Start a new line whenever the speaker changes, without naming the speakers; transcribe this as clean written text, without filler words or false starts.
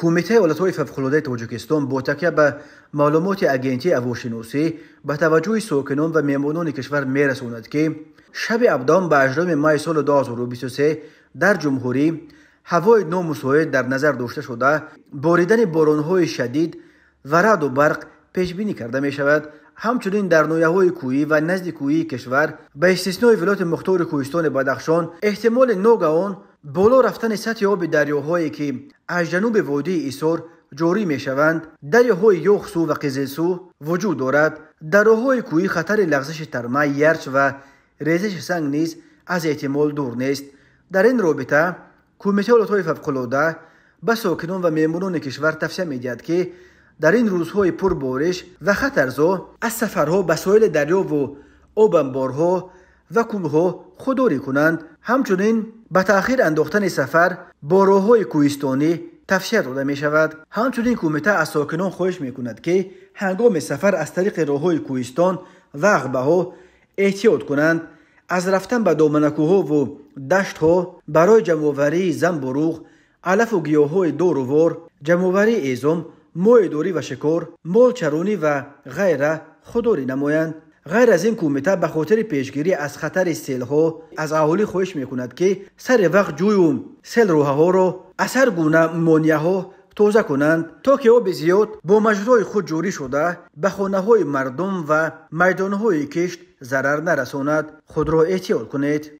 Кумитаи ҳолатҳои фавқулодаи Тоҷикистон бо такя ба маълумоти Агентии ҳавошиносӣ ба таваҷҷӯҳи сокинон ва меҳмонони кишвар мерасонад, ки шаби 17 ба 18 май соли 2023 дар ҷумҳурӣ ҳавои номусоид дар назар дошта шуда, боридани боронҳои шадид ва раъду барқ пешбинӣ карда мешавад. Ҳамчунин дар ноҳияҳои кӯҳӣ ва назди кӯҳии кишвар ба истиснои вилояти мухтори Кӯҳистони Бадахшон эҳтимоли ногаҳон боло рафтани сатҳи оби дарёҳое, ки аз ҷануби водии Исор ҷорӣ мешаванд, дарёҳои Ёхсу ва Қизилсу вуҷуд дорад. Дар роҳҳои кӯҳӣ хатари лағзиши тарма, ярч ва резиши санг низ аз эҳтимол дур нест. Дар ин робита Кумитаи ҳолатҳои фавқулода ба сокинон ва меҳмонони кишвар тавсия медиҳад, ки дар ин рӯзҳои пурбориш ва хатарзо аз сафарҳо ба соҳили дарёву обанборҳо ва кӯлҳо худдорӣ кунанд. Ҳамчунин ба таъхир андохтани сафар бо роҳҳои кӯҳистонӣ тавсия дода мешавад. Ҳамчунин кумита аз сокинон хоҳиш мекунад, ки ҳангоми сафар аз тариқи роҳҳои кӯҳистон ва ағбаҳо эҳтиёт кунанд, аз рафтан ба доманакӯҳову даштҳо барои ҷамъоварии занбуруғ, алафу гиёҳҳои дорувор, ҷамъоварии эзом, моҳидорӣ ва шикор, молчаронӣ ва ғайра худдорӣ намоянд. Ғайр аз ин кумита ба хотири пешгирӣ аз хатари селҳо аз аҳолӣ хоҳиш мекунад, ки сари вақт ҷӯю селроҳаҳоро аз ҳар гуна монеаҳо тоза кунанд, то ки оби зиёд бо маҷрои худ ҷорӣ шуда ба хонаҳои мардум ва майдонҳои кишт зарар нарасонад. Худро эҳтиёт кунед.